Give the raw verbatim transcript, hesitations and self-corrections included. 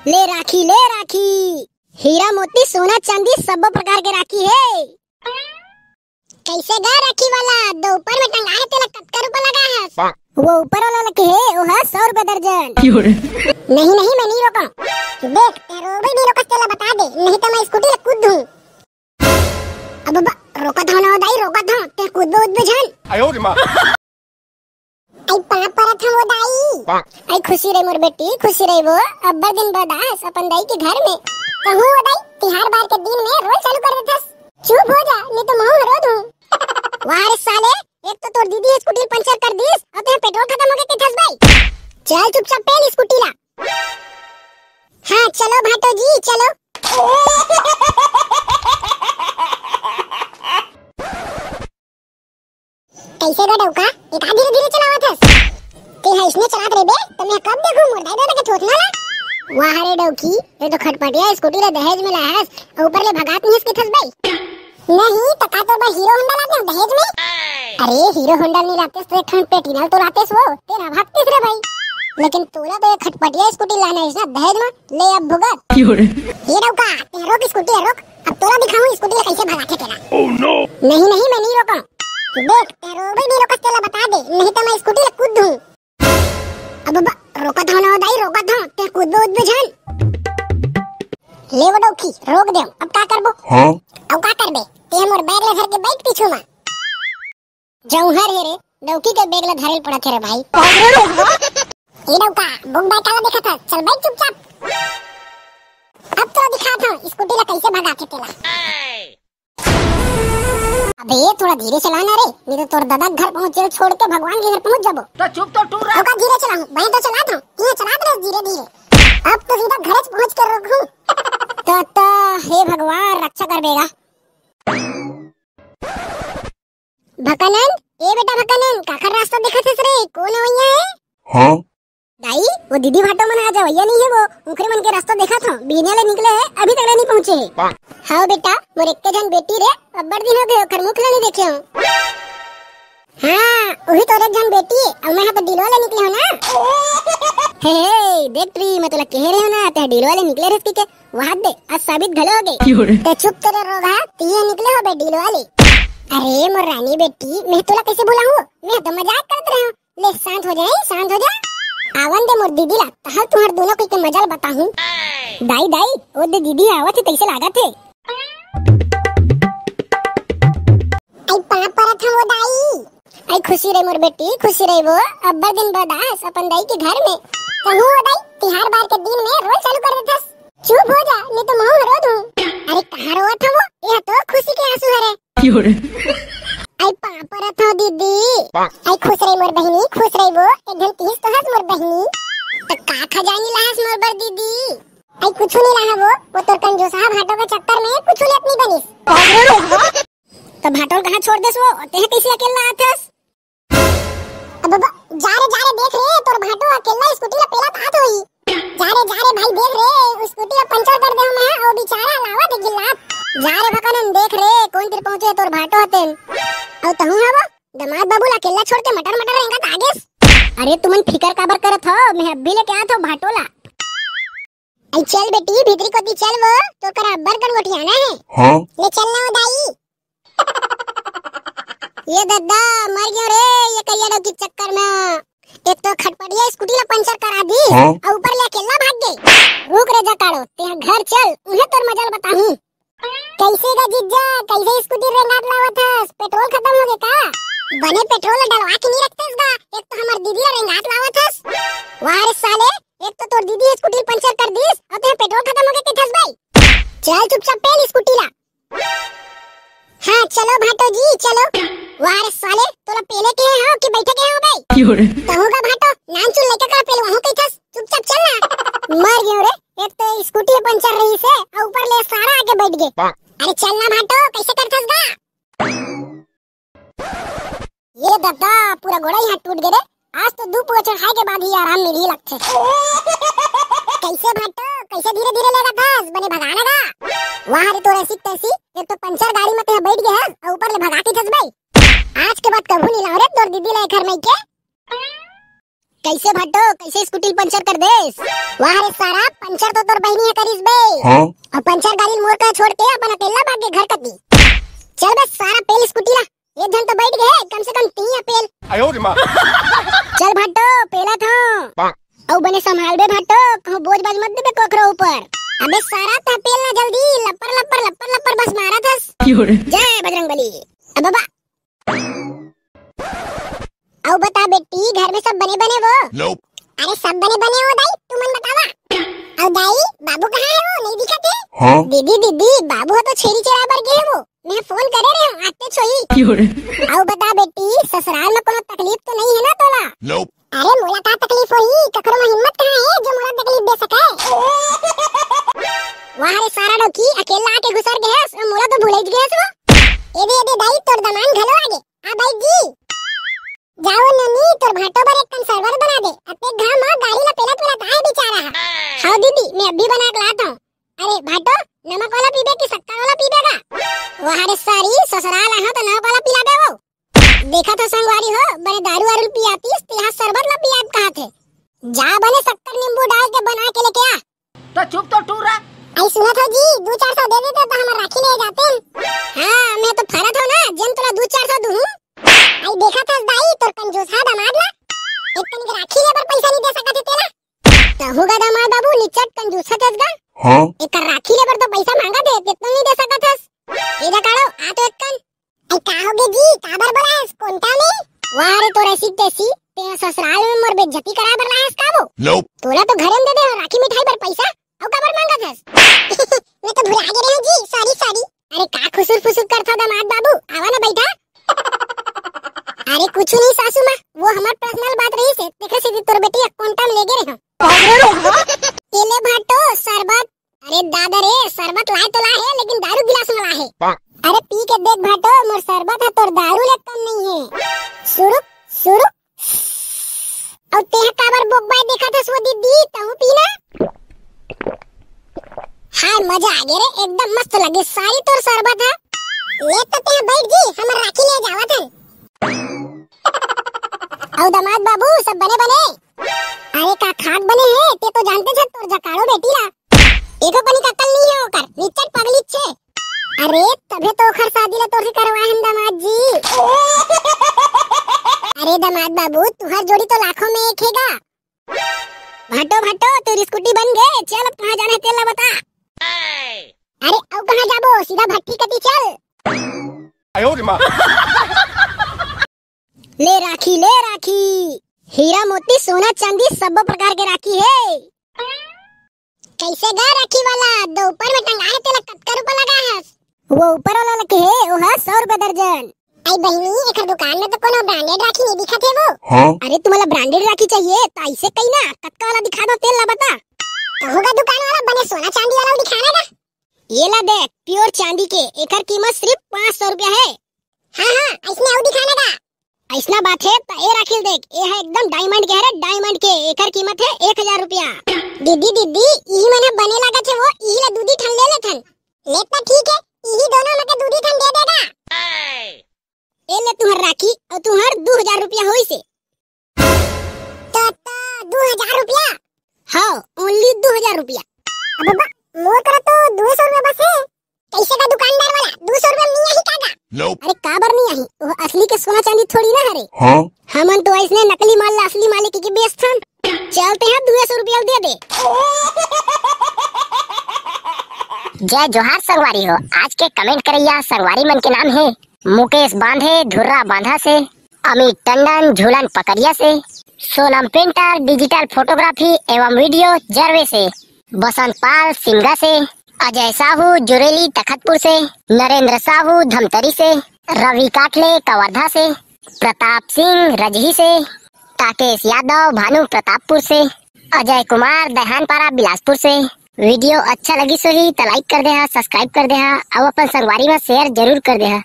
ले राखी, ले राखी, हीरा मोती, सोना चांदी, सब्बो प्रकार के राखी हे। कइसे गा राखी वाला, दोपहर में टंगाए हे, तेला कतका रुपया लगा हस? वो ऊपर वाला लगे हे, ओहा सौ रुपया दर्जन। नहीं, नहीं, मैं नहीं रोका। देख, ते रोबे नहीं रोकस, तेला बता दे, नहीं तो मैं स्कूटी ला कूद दूं। अब बा, रोकत हंव ना दाई, रोकत हंव, ते कूदबे उदबे झन। आई पाँव परत हंव वो दाई। आई खुशी रहे मोर बेटी, खुशी रहे वो। अब्बड़ दिन बाद आस अपन दाई के घर में। कहूँ वो दाई, तिहार बार के दिन में रोल चालू कर देथस। चुप हो जा, नहीं तो महूँ रो दूँ। वाह रे साले, एक तो तोर दीदी स्कूटी पंचर कर दिस, अउ तें पेट्रोल खतम हो गे कथस भाई। चल चुपचाप पेल स्कूटी ला। हाँ चलो भाटो जी चलो। कइसे गा डौका, एका धीरे धीरे चलावत हस? तें हा इसने चलात रहिबे, त मैं कब देखूं मोर दाई ददा के थोथना ला? वाह रे डौकी, ये तो खटपटिया स्कूटी ला दहेज में लाहस, अउ ऊपर ले भगात नहीं हस के थस बे। नहीं, त का तोर बर हीरो होंडा लाते दहेज में? अरे हीरो होंडा नहीं लाते, तो एक ठन पेटिनल तो लाते वो, तेरा भागतीस रे भाई। लेकिन तोला तो एक खटपटिया स्कूटी लाना है ना दहेज में, ले अब भुगत। ये डौका, तें रोक स्कूटी ला रोक, अब तोला दिखाऊं स्कूटी ला कइसे भगाथे तेला। नहीं, नहीं, मैं नहीं रोका। देख, तें रोबे नहीं रोकस तेला बता दे, नहीं तो मैं स्कूटी ला कूद दूं। अब बा, रोकत हंव ना दाई, रोकत हंव, तें कूदबे उदबे झन। ले वो डौकी, रोक दे, अब का करबो? हाँ? अब का करबे? तें मोर बैग ला धर के बैठ पीछू मा। जौहर हे रे, डौकी के बैग ला धरे ल पड़त हे रे भाई। ए डौका, बुक बैग काला देखत हस? चल बैठ चुपचाप। अब तो दिखात हंव, स्कूटी ला कइसे भगाथे तेला। अबे थोड़ा धीरे चला ना रे, नहीं तो तोर ददा घर पहुंच जेल छोड़ के भगवान के घर पहुंच जाबो। तो चुप तो टूरा। ओका धीरे चलाऊं, मैं तो चलात हंव, ये चलात रहे धीरे धीरे। अब तो सीधा घर पहुंच के रोकूं। तो, तो हे भगवान रक्षा कर बेगा। भकानंद, ए बेटा भकानंद, काखर रास्ता देखत हस रे? कोन अवइया हे? हाँ? दाई, वो दीदी भाटो मन आज अवइया नहीं हे वो, उंखरे मन के रास्ता देखत हंव, बिहनिया ले निकले हे, अभी तक ले नहीं पहुंचे हे। हाँ बेटा, मोर एक्के झन बेटी रे, अब्बड़ दिन हो गे, ओखर मुख ले नहीं देखे हंव। हाँ, उही तोर एक झन बेटी हे, अउ मैं हा तो डिलवा ले निकले हंव ना। हे, हे, देख री, मैं तोला कहे रहे हंव ना, तें डिलवा ले निकले रहिस कहिके, वहाद दे, आज साबित घलो हो गे। ते चुप तेरे रोगहा, तिही निकले होबे डिलवा ले। अरे मोर रानी बेटी, मैं तोला कइसे भुलाहूं? मैं तो मजाक करत रहे हंव। ले शांत हो जा, शांत हो जा। आवन दे मोर दीदी ला, तहां तुंहर दूनों के मजा ल बताहूं। दाई, दाई, ओ दे दीदी आवत हे, तइसे लागत हे। आई पाँव परत हंव वो दाई। आई खुशी रहे मोर बेटी, खुशी रहे वो। अब्बड़ दिन बाद आस अपन दाई के घर में। कहूं वो दाई, तिहार बार के दिन में रोल चालू कर देथस। चुप हो जा, नहीं तो महूं रो दूं। अरे कहाँ रोवत हंव वो? ये तो खुशी के आंसू हरे। आई पाँव परत हंव दीदी। आई खुश रहे मोर बहिनी, खुश रहे वो। एक दिन तीस तो हस मोर बहिनी। तो का खजानी लाहस मोर बर दीदी? आई कुछु नहीं लाहा वो, वो तोर कंजूसहा भाटो के चक्कर में कुछु लेत नहीं बनिस। तो भाटो ल कहाँ छोड़ देस वो? तें कइसे अकेल्ला आथस? अब ब-, जा रे, जा रे, देख रे, तोर भाटो अकेल्ला स्कूटी ला पेलत आत होही। जा रे, जा रे भाई, देख रे, स्कूटी ला पंचर कर दे हूँ मैं, वो बेचारा लावत हे गिल्लात। जा रे भकानन, देख रे, कोन तीर पहुँचे तोर भाटो हतेन। अउ तहूँ हा वो, दमाद बाबू ला अकेल्ला छोड़ के मटर मटर रेंगत आगेस। अरे तुमन फिकर काबर करत हो, मैं अभी लेके आत हूँ भाटो ला। अई चल बेटी, भीतरी कोती चल वो, तोर करा अब्बड़ कन गोठियाना हे। हाँ? ले चल ना ओ दाई। ये दद्दा, मर गयो रे, ये करिया डौकी के चक्कर में। एक तो खटपटिया स्कूटी ला पंचर करा दी, हाँ? अउ ऊपर ले अकेल्ला भाग गे। रुक रे जकाड़ो, तें घर चल, उहें तोर मजा ल बताहूँ। कइसे गा जीजा, कइसे स्कूटी रेंगात लावत हस? पेट्रोल खतम होगे का? बने पेट्रोल डलवा के नहीं रखतेस गा, एक तो हमर दीदी ला रेंगात लावत हस। वाह रे साले, एक तो तोर दीदी स्कूटी पंचर कर दिस, अउ तें पेट्रोल खतम होगे कथस बे। चल चुपचाप पेल स्कूटी ला। हाँ चलो भाटो जी चलो। वाह रे साले, तोला पेले के हे हो कि बैठे के हे हो बे? कहूँ का भाटो, नान चुन लइका करा पेलवाहूँ कहिथस, चुपचाप चल ना। मर गयो रे, एक तो स्कूटी पंचर रहिसे, अउ ऊपर ले सारा आके बैठ गे। अरे चल ना भाटो, कइसे करथस गा? ये दद्दा, पूरा गोड़ा यहाँ टूट गे रे। आज तो दू पुआ चढ़ाए के बाद ही आराम मिलही लगथे। कइसे भाटो, कइसे धीरे धीरे लेगथस, बने भगा ना गा। वाह रे तोर ऐसी तैसी, एक तो पंचर गाड़ी में तें बैठ गे हस, अउ ऊपर ले भगा कहिथस बे। आज के बाद कभू नहीं लाव रे तोर दीदी ला एखर मइके। कैसे भाटो, कैसे स्कूटी पंचर कर देस? वाह रे सारा, पंचर तो तोर बहिनी ह करिस बे। हाँ? अउ पंचर गाड़ी मोर करा छोड़ के अपन अकेल्ला भाग गे घर कती। चल बे सारा, पेल स्कूटी ला। एक झन तो बैठ गे, कम से कम तीन पेल। आयो रे माँ। चल भाटो, पेलत हँव। अउ बने संभालबे भाटो, कहूँ बोझ बाझ मत देबे कोकरो ऊपर। अबे सारा, तैं पेल ना जल्दी, लप्पर लप्पर लप्पर लप्पर बस मारत हस। जय बजरंग बली। अब बाबा। अउ बता बेटी, घर में सब बने बने वो? अरे सब बने बने वो दाई, तुमन बतावा। अउ दाई, बाबू कहाँ हे वो? नहीं दिखत हे। हाँ? दीदी, दीदी, बाबू ह तो छेरी चराए बर गे हे वो। मैं फोन करे रहे हँव, आते छोही। अउ बता बेटी, ससुराल में कोनो तकलीफ तो नहीं हे ना तोला? अरे मोला का तकलीफ होही, कखरो में हिम्मत कहाँ हे जो मोला तकलीफ दे सके? वाह रे सारा डौकी, अकेल्ला आके घुसर गे हस, मोला तो भुलई गे हस वो। ए दे, ए दे दाई, तोर दमांद घलो आगे। आ भाई जी। जाओ ननी, तोर भाटो बर एक कन सरबत बना दे। अतेक घाम म गाड़ी ला पेलत पेलत आए बेचारा ह। हाँ दीदी, मैं अभी बना के लात हँव। अरे भाटो, नमक वाला पीबे कि शक्कर वाला पीबे गा? वाह रे सारी, ससुराल आए हँव त नमक वाला पिलाबे वो। देखत हँव संगवारी हो, बने दारू वारू पियातीस, तेहा सरबत ला पियात कहत हे। जा बने शक्कर नींबू डाल के बना के लेके आ। तो चुप तो टूरा। अई सुनत हव जी, दू चार सौ दे देते त हमर राखी ले जातेन। हाँ, मैं तो फरत हँव ना, जेन तोला दू चार सौ दूँ। अई देखत हस दाई, तोर कंजूसा दमाद ला। एक कनिक राखी ले बर पइसा नइ दे सकत हे तेला। तहूँ गा दमाद बाबू, निच्चट कंजूसा हस गा। हाँ? एकर राखी ले बर तो पइसा मांगत हे, तेतनो नइ दे सकत हस। ए जा काड़ो, आ तो एक कन। अई का होगे जी, काबर बोलायस कोंटा में? वाह रे तोर ऐसी तैसी, तें ससुराल में मोर बेइज्जती कराय बर लायस का वो? तोला तो घरे में दे दे हँव राखी मिठाई बर पइसा, अउ काबर मांगत हस? मैं तो भुला गे रहेंव जी, sorry, sorry। अरे का खुसुर फुसुर करथव दमाद बाबू, आवा ना बइठा। अरे कुछू नहीं सासू माँ, वो हमर personal बात रहिस हे, तेखरे सेती तोर बेटी ला कोंटा में लेगे रहेंव। ए ले भाटो, सरबत। अरे दादा रे, सरबत लाय तो लाय हे, लेकिन दारू गिलास में लाय हे। अरे पी के देख भाटो, मोर सरबत ह तोर दारू ले कम नइ हे। सुरुक, सुरुक। अउ तेहा काबर बोकबाय देखत हस वो दीदी, तहूँ पी ना। हाय मजा आगे रे, एकदम मस्त लगे सारी तोर सरबत ह। ले तो तेहा बइठ जी, हमर राखी ले जावत हन। अउ दमाद बाबू, सब बने बने? अरे का खाक बने हे, तें तो जानतेच हस तोर जकाड़ो बेटी ला। एको कनिक अकल नइ हे ओकर, निच्चट पगली छे। अरे तभे तो ओखर शादी ला तोर से करवाए हन दमाद जी। अरे दमाद बाबू, तुँहर जोड़ी तो लाखों में एक हे गा। भाटो भाटो, तोर स्कूटी बन गे, चल अब कहाँ जाना हे तेला बता। अरे अउ कहाँ जाबो, सीधा भट्ठी कती चल। ले राखी, ले राखी, हीरा मोती, सोना चांदी, सब्बो प्रकार के राखी हे। कइसे गा राखी वाला, दो ऊपर में टंगा हे, तेला कतका रुपया लगा हस? वो ऊपर वाला लगे हे, वो ह सौ रुपया दर्जन। अई बहिनी, एखर दुकान में तो कोनो branded राखी नइ दिखत हे वो। हाँ? अरे तुम्हारा branded राखी चाहिए त अइसे कही ना, कतका वाला दिखा दो, तेला बता। कहूँ गा दुकान वाला बने सोना चांदी वाला दिखाना गा। ये ला देख, pure चांदी के, एखर कीमत सिर्फ पाँच सौ रुपया हे। हाँ, हाँ, अइसने अउ दिखाना गा। अइसना बात हे, त ए राखी ल देख, ए ह एकदम diamond के हरे, diamond के, एखर कीमत हे एक हजार रुपया। दीदी, दीदी, इही मन ह बने लागत हे वो, इही ला दू दी ठन ले लेथन। ले त ठीक हे, इही दोनों में के दू दी ठन दे दे गा। ए ले तुँहर राखी, अउ तुँहर दू हजार रुपया होइस हे। त, त दू हजार रुपया? हाँ, only दू हजार रुपया। अब बा, मोर करा तो दू सौ रुपया बस हे। कइसे गा दुकानदार वाला, दू सौ रुपया में नइ आही का गा? अरे काबर नइ आही? वो असली के सोना चांदी थोड़ी ना हरे। हाँ? हमन तो अइसने नकली माल ला असली माल कहिके बेचथन। चल तें हा दू सौ रुपया दे दे। जय जोहार संगवारी हो। आज के comment करइया संगवारी मन के नाम हे मुकेश बांधे, धुर्रा बांधा से, अमित टंडन, झूलन पकरिया से, सोनम पेंटर, digital photography एवं video जरवे से, बसंत पाल सिमगा से, अजय साहू जुरेली तखतपुर से, नरेंद्र साहू धमतरी से, रवि काठले कवर्धा से, प्रताप सिंह रजही से, ताकेश यादव भानु प्रतापपुर से, अजय कुमार दहानपारा बिलासपुर से। Video अच्छा लगिस होही त like कर देहा, subscribe कर देहा अउ अपन संगवारी म share जरूर कर देहा।